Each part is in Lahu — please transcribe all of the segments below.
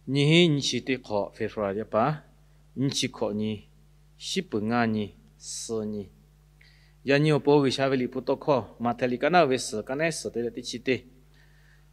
Nyiˇ hinˉ nyiˇ chi teˇ hk'awꞈ February yaˇ paˍ, nyiˇ chi hkawꞈ nyi, shiˉ peuˍ ngaˇ nyi, suh nyi. Yaꞈ nyi awˬ pon G'uiˬsha ve liꞈ hpu tawˇ hkawˇ Maꞈhtehˍ liꞈ ka naˆ ve suhˍ, ka naˆ suhˍ te leh teˇ chi teˇ.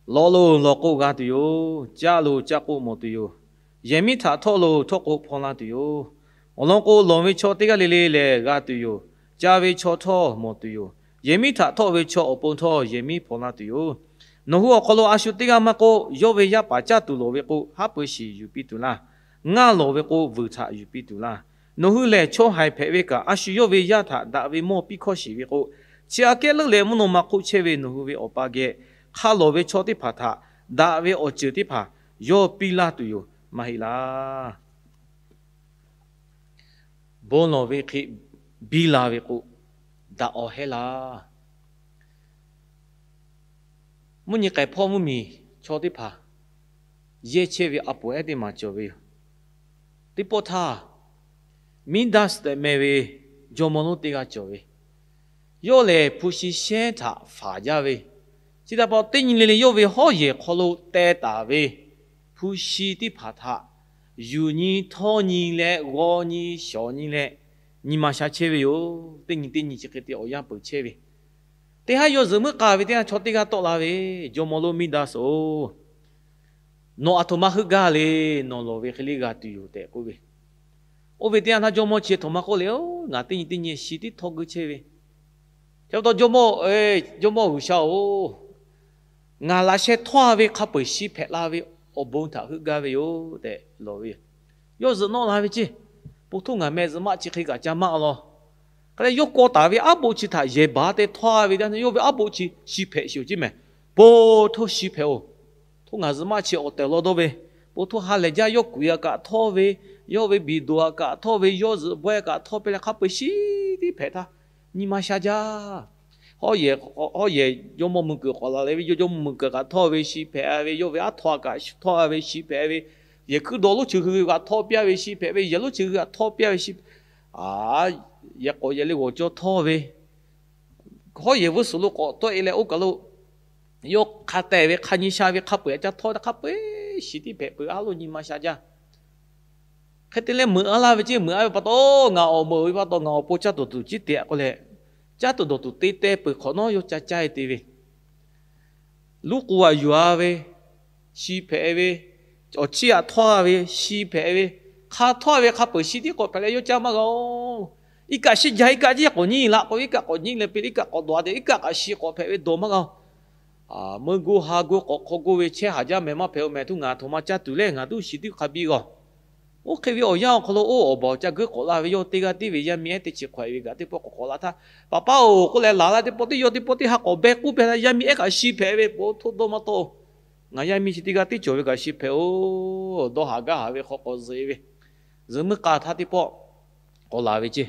Lawˬ loˬ, lawˬ k'o g'a tuˬ yoˬ. Caˇ loˬ, caˇ k'o mawˬ tuˬ yoˬ. Yehˬ miˉ htaꞈ htawˆ loˬ, htawˆ k'o hpaw la tuˬ yoˬ. Awˬ lawn k'o, lawˬ ve chaw teˇ g'aˇ le le lehˬ g'a tuˬ yoˬ. Caˇ ve chaw htawˇ mawˬ tuˬ yoˬ. Yehˬ miˉ htaꞈ htawˆ ve chaw awˬ pon htawˇ yehˬ miˉ hpaw la tuˬ yoˬ. Nawˬ hui awˬ hk'aw lo a shu teˇ g'aˇ maˇ k'oˆ, yawˇ ve yaˇ paˍ caˇ tuˬ lawˬ ve k'o, haˉ pui shiˍ yuˬ piˇ tuˬ laˇ. Ngaˇ lawˬ ve k'o, vuiˬ htaꞈ yuˬ piˇ tuˬ laˇ. Nawˬ hui lehˬ, chaw haiˬ hpehꞈ ve kaꞈ a shu yawˇ ve yaˇ htaꞈ daꞈ ve mawˇ piˇ hkawˇ shiˍ ve k'o, chi aꞈ kehˉ leuˉ leh mvuhˇ naw ma hk'oˆ chehˇ ve nawˬ hui ve Awˬ pa geh hk'a lawˬ ve chaw teˇ hpaˍ htaꞈ daꞈ ve awˬ ceuˬ teˇ hpaˍ yawˇ piˇ laˇ tuˬ yoˬ maˇ heˆ laˇ. Bon lawˬ ve hk'e biˇ la ve k'o, daꞈ awˬ hehˉ laˇ. Mvuhˇ nyi k'ai hpawˇ mvuhˇ miˬ chaw teˇ hpaˍ yehˇ chehˇ ve a poˍ ehˉ teˇ maˬ cawˬ ve yoˬ. Teˇ pawˆ htaˇ, Miˇdaˆ tehꞈ meh ve jawˇmawˇ lonˉ teˇ g'aˇ cawˬ ve, yawˇ lehˬ hpu shi shehnˉ htaꞈ faˍ jaˇ ve, chi htaꞈ pa teˇ nyi le le yawˇ ve hawˉ yehˬ hk'aw lo teh taˍ ve hpu shi teˇ hpaˍ htaꞈ yuˬ nyi htawˇ nyi leh g'aw nyi shawˍ nyi leh nyi ma sha chehˇ ve yoˬ. Teˇ nyi teˇ nyi chi hk'e te awˬ yanˇ peuˬ chehˇ ve, teˇ haˉ yawˇ zuhꞈ muiˉ k'a ve teˇ yanˇ chaw teˇ g'aˇ tawˆ la ve, Jawˇmawˇ lonˉ Miˇdaˆ-oˬ, nawˬ aˬ htoꞈ ma heuˆ gaˇ le. Nawˬ lawˬ ve hk'e le g'a tuˬ yoˬ tehꞈ k'oˆ ve. Oˇ ve teˇ yanˇ htaˇ jawˇmawˇ chi htoꞈ ma k'oˆ le, Ngaˬ teˇ nyi teˇ nyi shi tiˉ htawˇ geuˇ chehˇ ve, chi pa taw jawˇmawˇ, Jawˇmawˇ G'uiˬsha-oˬ, ngaˬ laꞈ sheh htawˇ ve hk'a peu-eˬ shi hpehꞈ la ve awˬ bon htaꞈ heuˆ gaˇ ve yoˬ tehꞈ lawˬ ve yoˬ. Yawˇ zuhꞈ nawˆ la ve ceˇ, po htoˇ ngaˬ meh zuhꞈ maˆ chi hk'e kaꞈ ca maˇ law. Hk'e leh yawˇ kawˇ taˍ ve aˉ boˆ chi htaꞈ yehˬ baˬ te htawˇ ve teˇ yanˇ, yawˇ ve aˉ boˆ chi shi hpehꞈ sheˍ-oˬ ceˇ mehˍ. Po htoˇ shi hpehꞈ-oˬ. Htoˇ ngaˬ zuhꞈ maˆ chi awˬ tehˬ awˬ lawn dawˇ ve, po htoˇ ha lehˬ jaˇ yawˇ kuiˬ aꞈ kaꞈ htawˇ ve, yawˇ ve biˬ doˬ aꞈ kaꞈ htawˇ ve, yawˇ zuhꞈ bawehˇ kaꞈ htawˇ piˇ leh hk'a peu-eˬ shi tiˉ hpehꞈ htaˇ, nyi ma sha jaˇ. Hawˉ yehˬ, hawˉ yehˬ jawˇmawˇ mui kuiˬ k'awꞈ la leh ve, yawˇ jawˇmawˇ mui kuiˬ kaꞈ htawˇ ve shi hpehꞈ ve, yawˇ ve aˉ htawˇ kaꞈ htawˇ ve shi hpehꞈ ve, yehˬ hkuiˉ dawˬ lonˉ chi hui kaꞈ htawˇ piˇ ve shi hpehꞈ ve, yehˬ lonˉ chi hui kaꞈ htawˇ piˇ ve shi, yehˬ k'awꞈ yehˬ le g'awˬ cawˇ htawˇ ve, hawˉ yehˬ vuiˇ suhˍ lo k'awꞈ tawˆ e leh oˇ kaˬ lo yawˇ hk'a tehˬ ve hk'a nyi sha ve hk'a peu-eˬ aꞈ ca htawˇ hk'a peu-eˬ shi tiˉ hpehꞈ peuˬ a lo nyi ma sha jaˇ. Hk'e te leh meuꞈ a laˇ ve ceˇ, meuꞈ a ve pa taw, ngaˬ awˬ meuꞈ ve pa taw ngaˬ awˬ pon caˇ tuˬ dawˬ tuˬ ciˉ te-a k'oˆ leh, caˇ tuˬ dawˬ tuˬ te teh peuˬ hk'awꞈ nawˉ yawˇ ca caˇ e te ve, luˉ k'u aꞈ yuˬ-a ve shi hpehꞈ ve, awˬ chiˇ aꞈ htawˇ ve shi hpehꞈ ve, hk'a htawˇ ve hk'a peu-eˬ shi tiˉ k'awꞈ hpehꞈ leh yawˇ caˇ maˇ g'a-oˬ. Iˉ kaˆ shiˉ jaˇ, iˉ kaˆ jiˇ k'awꞈ nyi laꞈ k'o, iˉ kaˆ k'awꞈ nyi leh pe, iˉ kaˆ k'awꞈ dawˬ-a te, iˉ kaˆ kaꞈ shi k'awꞈ hpehꞈ ve dawˬ maˇ g'a-oˬ. Meuˇ go ha go k'awꞈ hk'aw go ve chehˇ haˍ jaˇ mehˍ maˇ hpehꞈ-oˬ mehˍ. Htoˇ ngaˬ htoꞈ ma caˇ tuˬ leh ngaˬ tuˉ shi tiˉ hk'a biˇ g'a-oˬ. Oˇ hk'e ve awˬ yanˇ awˬ hk'aw lo oˇ awˬ baˬ awˬ ca geuˆ k'awꞈ la ve yawˇ teˇ g'aˇ tiˉ ve yaˇ miˇ ehˉ teˇ chi hk'awꞈ e ve kaꞈ teˇ pawˆ k'awꞈ k'awꞈ la htaˇ, Paˍ paˍ-oˬ k'oˆ leh laˬ laˇ teˇ pawˆ teˇ yawˇ teˇ pawˆ teˇ ha k'awꞈ beh k'oˆ pehˍ htaˇ, yaˇ miˇ ehˉ kaꞈ shi hpehꞈ ve, po htoˇ dawˇ maˇ tawˆ-oˬ. Ngaˬ yaˇ miˇ chi teˇ g'aˇ tiˉ cawˬ ve kaꞈ shi hpehꞈ-oˬ. Dawˇ haˍ gaˇ haˍ ve hk'aw k'awꞈ zuhꞈ e ve, zuhꞈ muiˉ k'a htaˇ teˇ pawˆ k'awꞈ laˬ ve ceˇ.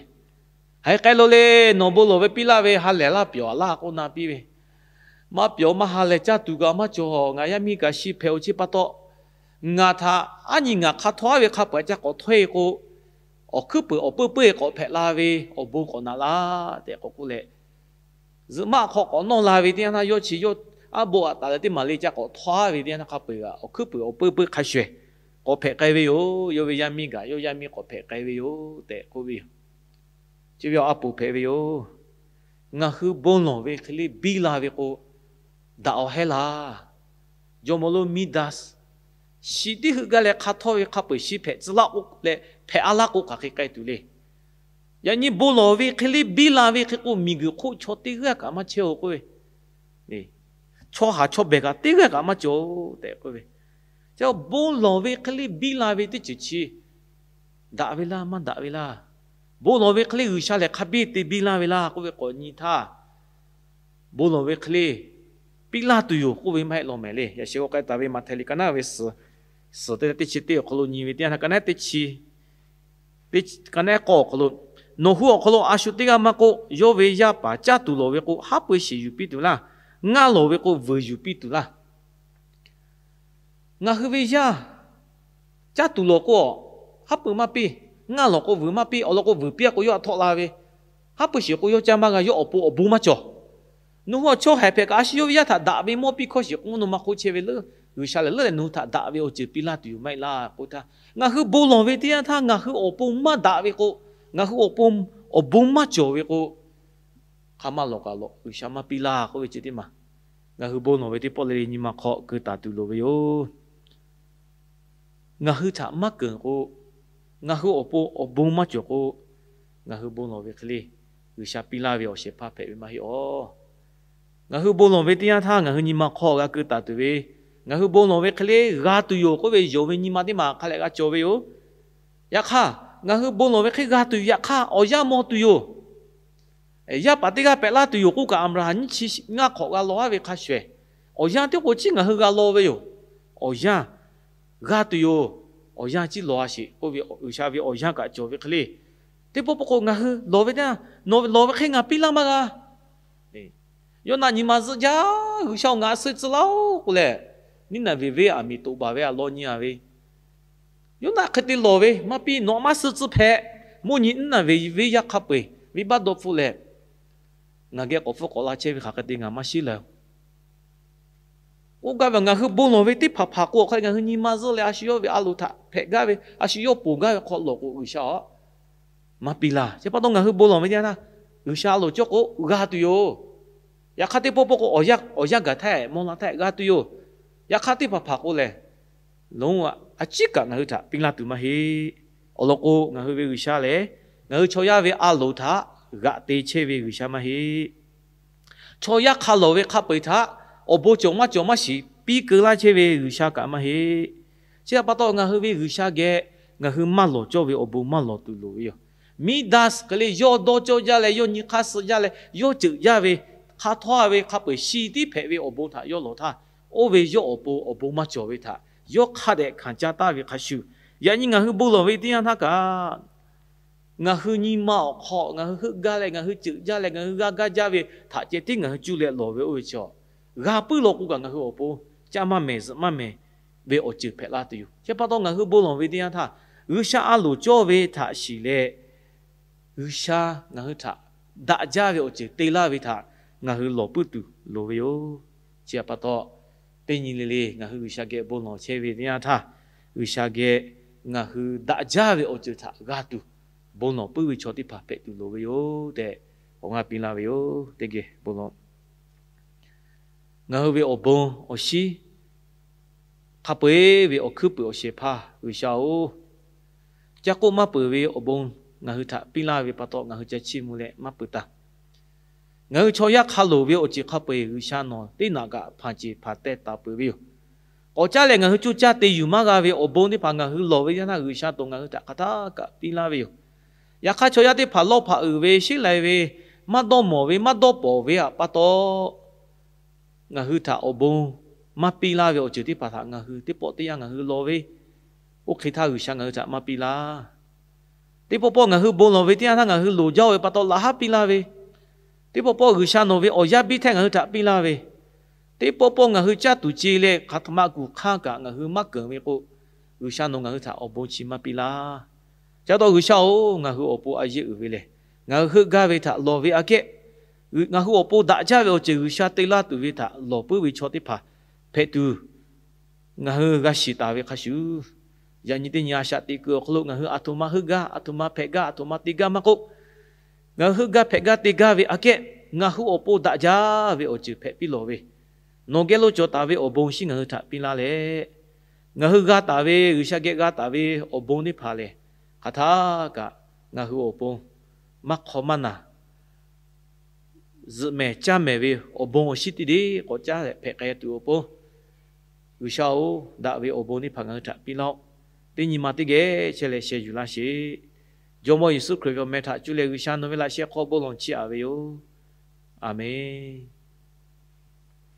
Haiˬ k'ai lo le, nawˬ bon lawˬ ve piˇ laˇ ve ha lehˬ laˇ pyawˬ laˇ k'oˆ na piˇ ve, maˇ pyawˬ maˇ ha lehˬ caˇ tuˬ kaꞈ maˇ cawˬ. Ngaˬ yaˇ miˇ kaꞈ shi hpehꞈ-oˬ chi pa taw, ngaˬ htaꞈ aˉ nyi ngaˬ hk'a htawˇ-a ve hk'a peu-eˬ ca k'awꞈ htawˇ-e k'o, awˬ hkuiˉ puiˍ awˬ peu peu-eˬ k'awꞈ hpehꞈ la ve awˬ bon k'awꞈ naꞈ laˇ tehꞈ k'awꞈ k'oˆ leh, zuhꞈ maˆ hk'aw k'awꞈ nawˇ la ve teˇ yanˇ htaˇ yawˇ chi yawˇ aˉ boˆ aꞈ taˍ leh teˇ maˍ le ca k'awꞈ htawˇ-a ve teˇ yanˇ htaˇ hk'a peu-eˬ kaꞈ awˬ hkuiˉ puiˍ awˬ peu peu hk'a shuˍ-ehˍ k'awꞈ hpehꞈ k'ai ve yoˬ. Yawˇ ve yaˇ miˇ kaꞈ yawˇ yaˇ miˇ k'awꞈ hpehꞈ k'ai ve yoˬ tehꞈ k'oˆ ve yoˬ. Chi ve awˬ a poˍ hpehꞈ ve yoˬ. Ngaˬ hui bon lawˬ ve hk'e le biˇ la ve k'o, daꞈ awˬ hehˉ laˇ. Jawˇmawˇ lonˉ Miˇdaˆ shi tiˉ heuˆ gaˇ leh hk'a htawˇ ve hk'a peu-eˬ shi hpehꞈ tcuh laˇ k'o leh hpehꞈ a laˇ k'o hk'aˬ hk'e k'ai tuˬ le. Yaꞈ nyi bon lawˬ ve hk'e le biˇ la ve hk'e k'o, miˬguiˬ hk'oˆ chaw teˇ g'aˇ kaꞈ maˇ chehˇ-oˬ k'oˆ ve, chaw haˍ chaw behˬ kaꞈ teˇ g'aˇ kaꞈ maˇ cawˬ tehꞈ k'oˆ ve. Bon lawˬ ve hk'e le biˇ la ve teˇ ceuˬ chi daꞈ ve laˇ maˇ daꞈ ve laˇ. Bon lawˬ ve hk'e le G'uiˬsha lehˬ hk'a biˇ te biˇ laˇ ve laˇ k'oˆ ve k'awꞈ nyi htaˇ, bon lawˬ ve hk'e le piˇ laˇ tuˬ yoˬ k'oˆ ve maˇ heˆ law mehˍ le. Yaꞈ sheh g'aw k'ai taˍ ve Maꞈhtehˍ liꞈ ka naˆ ve suhˍ, suhˍ te teˇ chi teˇ awˬ hk'aw lo nyi ve teˇ yanˇ htaˇ ka naˆ teˇ chi, ka naˆ k'awˇ awˬ hk'aw lo, nawˬ hui awˬ hk'aw lo a shu teˇ g'aˇ maˇ k'oˆ, yawˇ ve yaˇ paˍ caˇ tuˬ lawˬ ve k'o, haˉ pui shiˍ yuˬ piˇ tuˬ laˇ. Ngaˇ lawˬ ve k'o, vuiˬ yuˬ piˇ tuˬ laˇ. Ngaˬ hui ve yaˇ caˇ tuˬ lawˬ k'o, haˉ pui maˇ piˇ. Ngaˇ lawˬ k'o, vuiˬ maˇ piˇ. Awˬ lawn k'o, vuiˬ piˇ-a k'o, yawˇ htaꞈ htawˆ la ve, haˉ pui shiˍ k'o, yawˇ caˇ maˇ g'a, yawˇ awˬ pon awˬ bon maˇ cawˬ. Nawˬ hui awˬ chaw haiˬ hpehꞈ kaꞈ, a shu yawˇ ve yaˇ htaꞈ daꞈ ve mawˇ piˇ hkawˇ shiˍ k'o, mvuhˇ naw ma hk'oˆ chehˇ ve leuˉ G'uiˬsha lehˬ leuˉ leh nawˬ hui htaꞈ daꞈ ve awˬ ceuˬ piˇ laˇ tuˬ yoˬ maˇ heˆ laˇ k'oˆ htaˇ, ngaˬ hui bon lawˬ ve teˇ yanˇ htaˇ ngaˬ hui awˬ pon maˇ daꞈ ve k'o, ngaˬ hui awˬ pon awˬ bon maˇ cawˬ ve k'o, hk'a maˇ lawˬ kaꞈ lawˬ, G'uiˬsha maˇ piˇ laˇ k'oˆ ve ceuˬ teˇ maˬ, ngaˬ hui bon lawˬ ve teˇ pawˆ le le nyi ma hk'aw keu taˍ tuˬ loˍ ve yoˬ. Ngaˬ hui htaꞈ maˇ keunˍ k'o, ngaˬ hui awˬ pon awˬ bon maˇ cawˬ k'o, ngaˬ hui bon lawˬ ve hk'e le G'uiˬsha piˇ laˇ ve awˬ shehˍ hpaˇ hpehꞈ ve maˇ heˆ aˬ. Ngaˬ hui bon lawˬ ve teˇ yanˇ htaˇ ngaˬ hui nyi ma hk'aw g'a keu taˍ tuˬ ve, ngaˬ hui bon lawˬ ve hk'e le g'a tuˬ yoˬ k'oˆ ve yonˍ ve nyi ma teˇ maˬ hk'a leh g'a cawˬ ve yoˬ. Yaꞈ hk'aˇ, ngaˬ hui bon lawˬ ve hk'e g'a tuˬ yoˬ, yaꞈ hk'aˇ awˬ yanˇ mawˬ tuˬ yoˬ. Yaˇ paˍ teˇ g'aˇ pehꞈ laˇ tuˬ yoˬ k'oˆ kaꞈ, Aˍbraˍhanˍ nyiˇ chi ngaˇ hk'awꞈ g'a law aˉ ve hk'a shuˍ shuˍ, awˬ yanˇ teˇ k'o chi ngaˬ hui g'a law ve yoˬ. Awˬ yanˇ g'a tuˬ yoˬ. Awˬ yanˇ chi lawˬ a sheˍ k'oˆ ve G'uiˬsha ve awˬ yanˇ kaꞈ cawˬ ve hk'e le. Teˇ pawˆ pawˆ k'o ngaˬ hui lawˬ ve teˇ yanˇ, nawˬ lawˬ ve hk'e ngaˬ piˇ laˇ maˇ g'a. Yawˇnaˆ nyi ma zuhˆ jaˇ, G'uiˬsha-oˬ, ngaˬ suh tcuh laˇ-oˬ k'oˆ leh, Niˉnaˍveˍ venˇ aˬ miˍ toꞈ baˬ ve aꞈ law nyi a ve, Yawˇnaˆ hk'e te lawˬ ve maˇ piˇ, nawˬ maˇ suh tcuh hpehꞈ. Mvuhˇ nyi Niˉnaˍveˍ venˇ yaˇ hk'a peu-eˬ venˇbaˆ dawˇ hpfuhˆ leh, ngaˬ geh k'awꞈ hpfuhˆ k'awꞈ la chehˇ ve hk'aˬ hk'e te ngaˬ maˇ shiˉ laˇ-oˬ. Oˇ gaˇ ve ngaˬ hui bon lawˬ ve teˇ hpaˍ hpaˍ k'o, awˬ hk'aˇ ngaˬ hui nyi ma zuhˆ leh a shu yawˇ ve a loˍ htaꞈ hpehꞈ gaˇ ve, a shu yawˇ ponˬ gaˇ ve hk'aw lawˬ k'o, G'uiˬsha-oˬ, maˇ piˇ laˇ. Chi pa taw ngaˬ hui bon lawˬ ve teˇ yanˇ htaˇ, G'uiˬsha a loˍ cawˇ k'o g'a tuˬ yoˬ. Yaꞈ hk'aˇ teˇ pawˆ pawˆ k'o awˬ yanˇ, awˬ yanˇ gaˬ htaˇ, mawˇ la htaˇ g'a tuˬ yoˬ. Yaꞈ hk'aˇ teˇ hpaˍ hpaˍ k'o lehˬ, lonˉ a ciˉ kaꞈ ngaˬ hui htaꞈ piˇ laˇ tuˬ maˇ heˆ. Awˬ lawn k'o, ngaˬ hui ve G'uiˬsha lehˬ, ngaˬ hui chaw yaˇ ve a loˍ htaꞈ g'aꞈ te chehˇ ve G'uiˬsha maˇ heˆ. Chaw yaˇ hk'a lawˬ ve hk'a peu-eˬ htaꞈ awˬ bon cawˬ maˇ cawˬ maˇ shiˍ piˇ keu laˇ chehˇ ve G'uiˬsha kaꞈ maˇ heˆ. Chi htaꞈ pa taw, ngaˬ hui ve G'uiˬsha geh ngaˬ hui maˇ lawˬ cawˇ ve awˬ bon maˇ lawˬ tuˬ loˍ ve yoˬ. Midas hk'e le, yawˇ dawˇ cawˇ jaˇ leh, yawˇ nyi hk'aˇ suh jaˇ leh, yawˇ ceuˬ jaˇ ve, hk'a htawˇ ve hk'a peu-eˬ shi tiˉ hpehꞈ ve awˬ bon htaꞈ yawˇ lawˬ htaˇ, oˇ ve yawˇ awˬ pon awˬ bon maˇ cawˬ ve htaꞈ yawˇ hk'a dehꞈ hkanˍ caˇ taˍ ve hk'a shuˍ, yaꞈ nyi ngaˬ hui bon lawˬ ve teˇ yanˇ htaˇ kaꞈ, ngaˬ hui nyi ma awˬ hk'aw ngaˬ hui heuˆ gaˇ leh, ngaˬ hui ceuˬ jaˇ leh, ngaˬ hui g'a gaˇ jaˇ ve htaꞈ ceh tiˉ ngaˬ hui cuˇ leh lawˬ ve oˇ ve chaw, g'a puiˉ law k'o kaꞈ ngaˬ hui awˬ pon caˇ maˇ mehˍ zuhꞈ maˇ mehˍ ve awˬ ceuˬ hpehꞈ laˇ tuˬ yoˬ. Chi pa taw ngaˬ hui bon lawˬ ve teˇ yanˇ htaˇ, G'uiˬsha a loˍ cawˇ ve htaꞈ shiˍ leh, G'uiˬsha ngaˬ hui htaꞈ daꞈ jaˇ ve awˬ ceuˬ te laˇ ve htaꞈ ngaˬ hui lawˬ puiˉ tuˬ loˍ ve yoˬ. Chi htaꞈ pa taw, teˇ nyi le le ngaˬ hui G'uiˬsha geh bon lawˬ chehˇ ve teˇ yanˇ htaˇ, G'uiˬsha geh ngaˬ hui daꞈ jaˇ ve awˬ ceuˬ htaꞈ g'a tuˬ bon lawˬ puiˉ ve chaw teˇ hpaˍ hpehꞈ tuˬ loˍ ve yoˬ tehꞈ, k'awꞈ ngaˇ piˇ laˇ ve yoˬ. Teˇ geh bon lawˬ. Ngaˬ hui ve awˬ bon awˬ shinˉ hk'a peu-eˬ ve awˬ hkuiˉ puiˍ awˬ shehˍ hpaˇ G'uiˬsha-oˬ, ca k'oˆ maˇ peuˬ ve awˬ bon ngaˬ hui htaꞈ piˇ laˇ ve pa taw, ngaˬ hui ca chiˇ mvuh leh maˇ peuˬ taˍ. Ngaˬ hui chaw yaˇ hk'a loˍ ve awˬ ceuˬ hk'a peu-eˬ G'uiˬsha nawˬ teˇ naꞈ kaꞈ hpanˍ ceˬ hpanˍ teh taˍ peuˬ ve yoˬ. K'awꞈ caˉ leh ngaˬ hui coˇ caˇ te yuˬ maˇ g'a ve awˬ bon teˇ hpaˍ ngaˬ hui lawˬ ve yanˇ htaˇ, G'uiˬsha nawˬ ngaˬ hui htaꞈ hk'aˬ htaˇ kaꞈ piˇ laˇ ve yoˬ. Yaꞈ hk'aˇ, chaw yaˇ teˇ hpaˍ lawˇ hpaꞈ uiˍ ve, sheˉ lai ve, maˇ dawˇ mawˬ ve, maˇ dawˇ pawˍ ve htaꞈ pa taw, ngaˬ hui htaꞈ awˬ bon maˇ piˇ laˇ ve awˬ ceuˬ teˇ hpaˍ htaꞈ ngaˬ hui teˇ pawˆ teˇ yanˇ ngaˬ hui lawˬ ve, oˇ hk'e htaˇ G'uiˬsha ngaˬ hui htaꞈ maˇ piˇ laˇ. Teˇ pawˆ pawˆ ngaˬ hui bon lawˬ ve teˇ yanˇ htaˇ ngaˬ hui loˍ jaˇ-oˬ ve pa taw laꞈ haˉ piˇ laˇ ve, teˇ pawˆ pawˆ G'uiˬsha nawˬ ve awˬ yaˇ biˇ htehˆ ngaˬ hui htaꞈ piˇ laˇ ve, teˇ pawˆ pawˆ ngaˬ hui caˇ tuˬ ce leh hk'aˬ htoꞈ ma kuˬ hk'aˇ kaꞈ ngaˬ hui maˇ keunˍ ve k'o, G'uiˬsha nawˬ ngaˬ hui htaꞈ awˬ bon chi maˇ piˇ laˇ. Chi pa taw G'uiˬsha-oˬ, ngaˬ hui awˬ pon a yeˇ uiˍ ve lehˬ, ngaˬ hui heuˆ gaˇ ve htaꞈ lawˬ ve aꞈ kehˉ, ngaˬ hui awˬ pon daꞈ jaˇ ve awˬ ceuˬ G'uiˬsha te laˇ tuˬ ve htaꞈ lawˬ puiˉ ve chaw teˇ hpaˍ hpehꞈ tuˬ, ngaˬ hui g'a shiˍ taˍ ve hk'a shuˍ, yaꞈ nyi teˇ nyi a shaꞈ teꞈ kuiˬ awˬ hk'aw lo ngaˬ hui aˬ htoꞈ ma heuˆ gaˇ, aˬ htoꞈ ma hpehꞈ gaˇ, aˬ htoꞈ ma te gaˇ maˇ k'oˆ, ngaˬ hui heuˆ gaˇ hpehꞈ gaˇ te gaˇ ve aꞈ kehˉ, ngaˬ hui awˬ pon daꞈ jaˇ ve awˬ ceuˬ hpehꞈ piˇ lawˬ ve, nawˬ geh lo cawˬ taˍ ve awˬ bon shinˉ ngaˬ hui htaꞈ piˇ laˇ leh, ngaˬ hui g'a taˍ ve, G'uiˬsha geh g'a taˍ ve awˬ bon teˇ hpaˍ lehˬ, hk'aˬ htaˇ kaꞈ ngaˬ hui awˬ pon maˇ hk'aw maˇ naˬ, zuhꞈ mehˍ caˇ mehˍ ve awˬ bon awˬ shinˉ teˇ deˇ k'awꞈ caˉ leh hpehꞈ k'ai tuˬ awˬ pon, G'uiˬsha-oˬ, daꞈ ve awˬ bon teˇ hpaˍ ngaˬ hui htaꞈ piˇ laˇ-oˆ. Teˇ nyi ma teˇ geh chehˇ leh sheh yuˬ laˇ sheˍ. Jawˇmawˇ Yeˍsuˆ Hkriꞈ ve awˬ meh htaꞈ cuˇ leh G'uiˬsha nawˬ ve laꞈ sheh hk'aw bon lawˬ chiˇ aꞈ ve yoˬ. Aˬmenˍ.